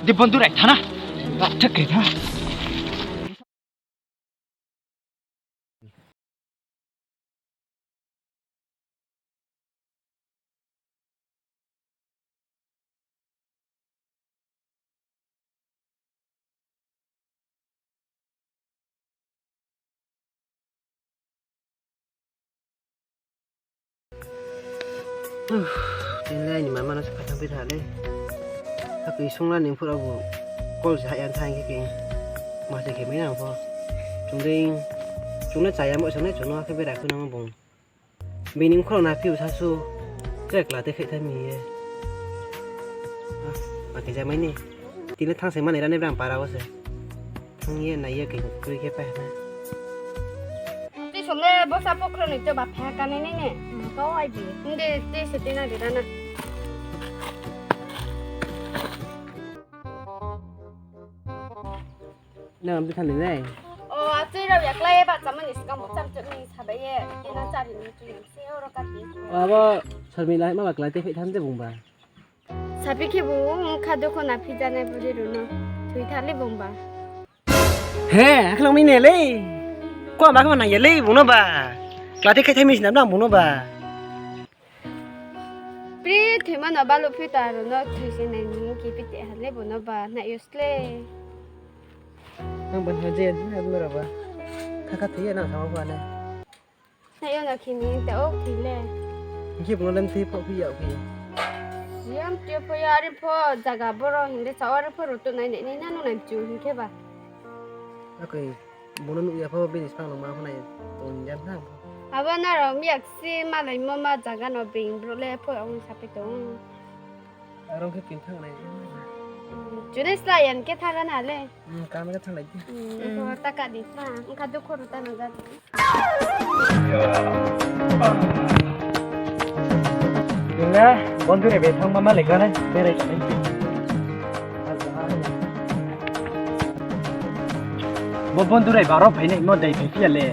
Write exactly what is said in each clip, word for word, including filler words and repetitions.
Di bondu rai thana. Thak kri tha. Tini le aini mama no se phathang phi tha le. Akoi sungla ni phura bu call se haya thang khe khe. Ma se khe mai nang pho. Chung dei, chung le chaya mo se nai chung no khe bera khe nang bung. Bini khorang na phiu sasu. Tre kla te khe thai mi ye. Ah, ma khe jamai ni. Tini thang se manai rani brang para wo se. Thang ye nai ye khe kuri khe pai ha. Tui som le bosa pokhro ni to ba phe ka nai nai ne. Kau ai bi. Nde tui se tui na di rana. Nang am tui thanng ni nai. O, atui rao ya klái ba chamani skang bo cham cham ni sabai ye. Kena chari ni tui yang se oro kati. Abo Sarmila ma ba klái te phai tham de bung ba. Sapi khe bo, kha dukho na phi janai buri rao no. Thui tha le bung ba. He, akhlong mi ne le. Ko ma khe ma nang ya le bung no ba. Klái te khai thai mi sinam nang bung no ba. Pri thoi ma no balu phi ta rao no thoi se nai ni ki pi te ha le bung no ba na yo sle. Nang ban ha je, nang ban ra ba. Kha kha thoi ya nang sama ba na. Na yo no khini te o khi le. Hing khe bung no le mtui pho phi ya phi. Siam tui pho ya ri pho jaga boro hing de sa o ri pho rutu nai nai ni na nung nai chu hing khe ba. Akoi bung no nuh ya pho bini spang no ma pho nai tong ya na pho. Abo na rao miyak si malai mo ma jaga no bing bro le pho ang sapi tong. Arong khe kin thang nai. Chuni sla yan khe thang na le. Hmm, kam khe thang nai di. Hmm, ko ta ka di na. Ang kha dukho ru ta nang ja. Dile, bondu rai bai thang ma ma le ka nai, berai ka nai. Bo bondu rai baro phai nai, mo dai phai phi ya le.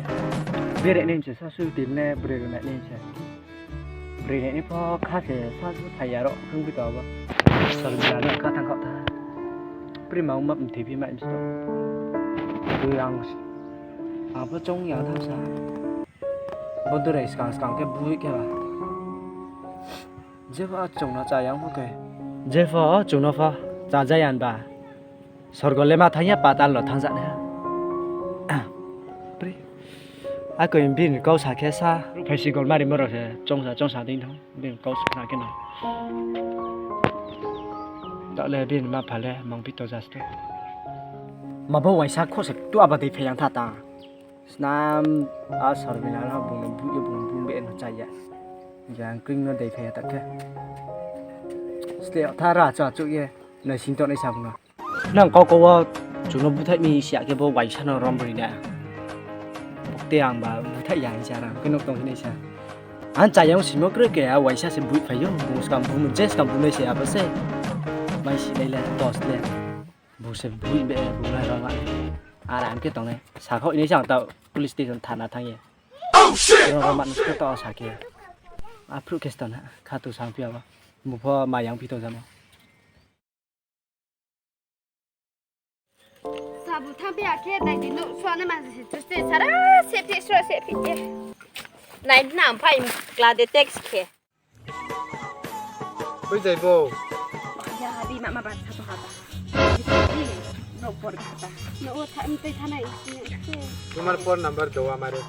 Berai nai se sa su dile, broi rao nai nai se. Broi nai ni pho kha se sa su phai ya rao, hung bi to abo. Sal bila no kha thang kha tha. Pri ma ong ma mthoi phi ma msto. Broi ang, ang pho chong ya thang sa. Bondu rai skang skang khe bui khe ba. Jepho chung no cha yang pho khe. Jepho chung no pho cha ja yan ba. Sorgo le ma thang ya patal no thang ja nai ha. Pri. Akoi bini kau sa khe sa. Phai si gol mari mo rao se chong sa chong sa ding thang. Bini kau sa khe no. Ta le bini ma pha le mang pi to ja sto. Ma bo waisa kho se tu aba dei phai yang tha ta. Snam a Sarmila no bung no bui ye bung bung be no cha ya. Jang kring no dei phai ya ta khe. Sle tha ra cha chu ye. Nai sing to nai sa bung no. Nang kau kau wo chung no búthaih mi si ya khe bo waisa no rom ri na. Bokte ang ba búthaih ya hing sa rang khe nok tong hinai sa. Ang cha yang simo kroi khe a waisa se bui phai yo, bung skang bung je skang bunai se abo se. Mai si nai le, dos le. Bung se bui be, bung nai roma. Aram khe tongnai. Sakhaoh ini sang tao police station thana thang ye. Roma nung khe tao sa khe. Aphruh khe stona, khatu sang phi abo. Bung pho ma yang phi tong jamo. Sabu thang phi ya khe, dai di nung suana ma se chuste sara se phi, sura se phi ye. Nai na phai kla de text khe. Oi jai bo. Ya, ha, di mama ban sa to ha ba. Di, no por ha ba. No, o tha, mtei tha nai, si, si. Tumar phone number do amare.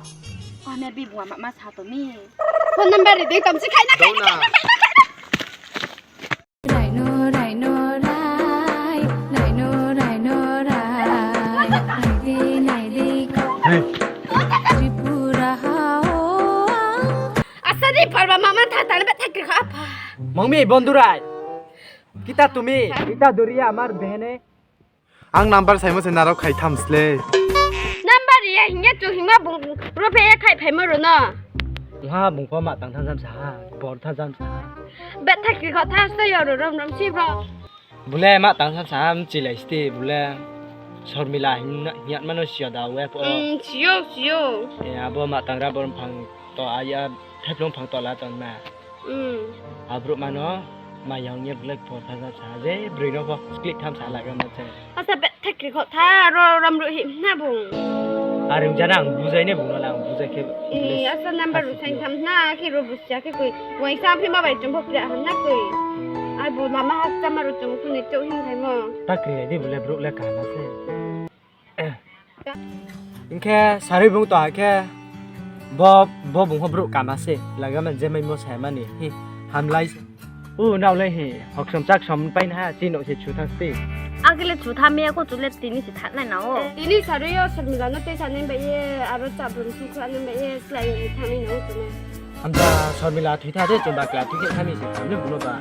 O, ame bi bua mama sa to mi. Phone number ri dei tom si khai na khai na khai na khai na. Rai no, rai no, rai. Rai no, rai no, rai. Nai di, nai di. Hey. Tripura ha o. Asa di parba mama tha tha le ba thak kha apha. Mangmi bondurai. Kita tumi, kita duriya amar behene. Ang number saimo se narao khai tham sle. Number ya hingya chu hingma bung ro phe ya khai phaimo ro no. Nga bung pho ma tang tham jam sa ha, bor tham jam sa ha. Bet thak ki kho tha sto yo ro rom rom si bro. Bule ma tang tham sa ha, mchilai sti bule. Sormila hingya mano siya da we pho. Hmm, siyo, siyo. E, abo ma tang ra bor phang to aya, theplong phang to la ton ma. Hmm. Abro mano. Ma yang ye bule por tha sa je broi no pho sklik tham sa laga ma se. Asa be thek kri kho tha ro ram ro hi na bung. Are jana ang bujai ne bung no la ang bujai khe. E, asa number ro saing tham na khe ro busia khe koi. Wai sa phi ma bai chung bo kri ham na koi. Ai bu lama ha chama ro chung khu ni chou hing thai mo. Ta kri ai di bule brouh le kaham se. Hing khe sarui bung to ha khe bo, bo bung ho brouh kama se. Laga man je maimo sa mani. Hi, hamlai se. U, nao le hi, hoksom chaksom pai na ha, chini nouh se chu thang sti. Akhe le chu tha mi ya ko chu le tini se thanai na o. Tini sarui yo Sormila no tei sanai bai ye, aro cha brum su kha nai bai ye, slái ye thanai na o chu no. Hamja Sormila thoi tha de, chungba kla thoi khe thami se, thamle bung no ba.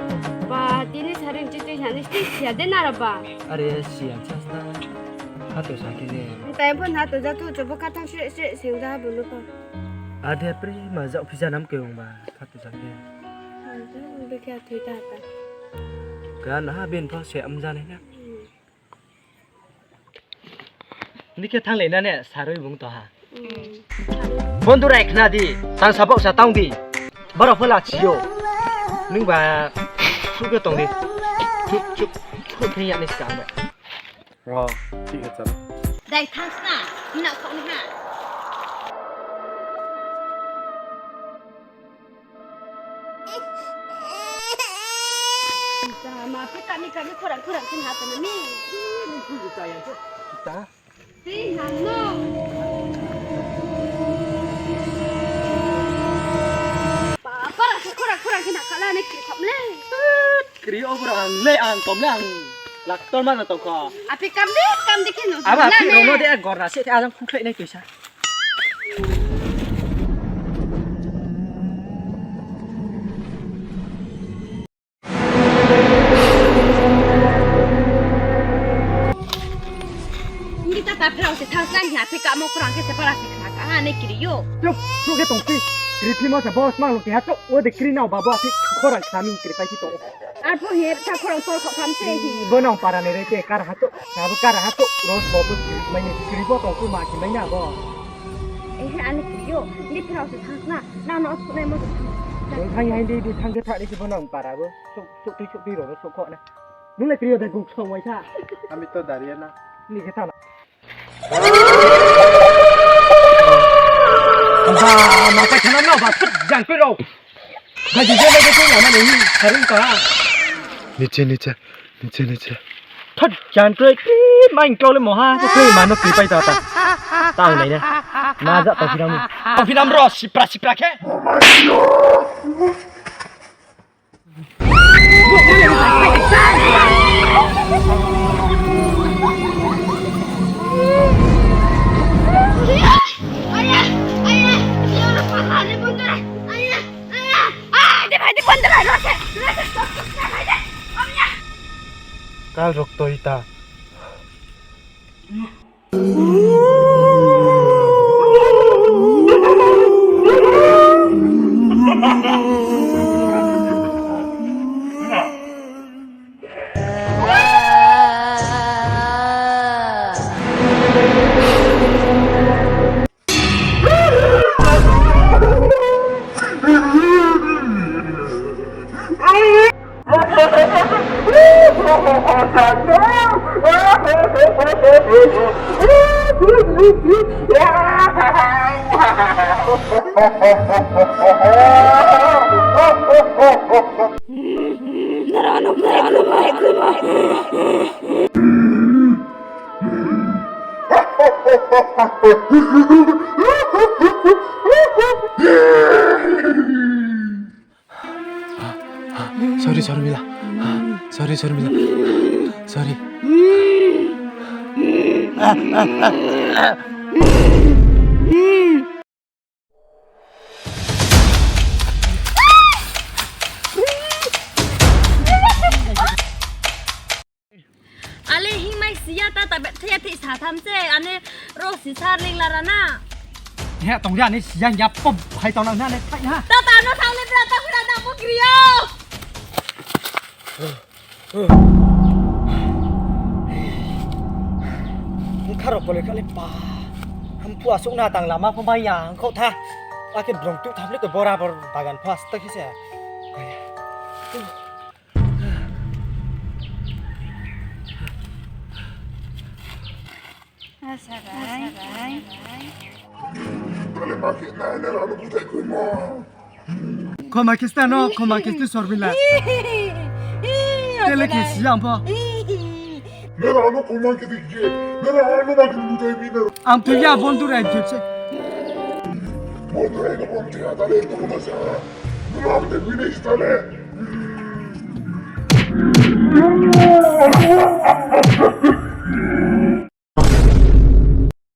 Ba, tini sarui chi tui sanai sti sia de nara ba. Are sia chasna. Hato sa khe ne. Tai pho na to ja tu, chobo kha thang se, se, sing ja bung no ba. Ade pri ma ja office nam ke ong ba, hato sa khe. Be khe thoi tha ta. Ka na ha bin pho se am ja nai na. Ni khe thang le na ne, sarui bung to ha. Bondu rai khna di, tang sa bok sa tang di. Baro pho la chi yo. Nung ba, chup khe tong di. Chup, chup, chup khe ya ni ska ba. O, thik khe chalo. Dai thang sna, na kho ni ha. Ma phi kami kami khorang khorang khe ha tong ni. Ni phi ta yang khe. Ta. Ti nang no. Pa, para khe khorang khorang khe na khala ni kri khom le. Kri o bro ang le ang tom le ang. Lak ton ma na tong kho. Api kam di kam di khe no. Aba api ro no de gor na se ajang khukhlai nai tuisa. Ngi ta ta phrao se thang sna hia phi kamo khorang khe se para se khna ka ha ne kri yo. Chup, chup khe tong si. Kri phi mo se boss mang lo khe ha chup. O de kri nao ba bo phi khorang khna mi kri pai si tong. Ar pho he ta khorang tor kho tham se hi. Bo nang para ne re te kar ha chup. Na bo kar ha chup. Ros bo bo kri mai ne kri bo tong ku ma khe mai na bo. E he ani kri yo. Ngi phrao se thang sna. Nang no thunai mo se thang. Nang thang hai di di thang khe thak di se bo nang para bo. Sok, sok tui, sok tui ro, sok kho na. Nung le kri yo de guk song wai sa. Ami to daria na. Ni khe thana. Ba, ma pai thana na ba, thut jan pe ro. Ba, di je le ke na ni, haring ka. Niche, niche, niche, niche. Thut jan pe, ti main kau le mo ha, ko pe ma no pi pai ta ta. Tang nai ne. Na ja ta phi nam. Ta phi nam ro, sipra, sipra khe. Kal rok toi ta. Sorry, sorry, Mila. Sorry, sorry, Mila. Sorry. Ale hingmai siya ta ta bet thaya thik sa tham se, ane ro si sar ling lara na. He, tong ya ni siya ya pom hai tong nang na ne thai ha. Ta ta no thang le bra ta khura na mo kriyo. Kharo kole khale pa. Hampu asuk na tang lama pho mai ya hangkho tha. Ake brong tu tham le to bora bor bagan pho asta khe se. Kaya. Sarai. Tale ma khe nai, nai rao no buthai khuimo. Khoma khe sta no, khoma khe sti sorbilai. Tele khe si ang pho. Nai rao no khoma khe di khe, nai rao no ma khe buthai bi na. Ang tui ya, bondu rai khe se. Bondu rai no bondu ya, tale no ma sa. Nang de bi ni tale.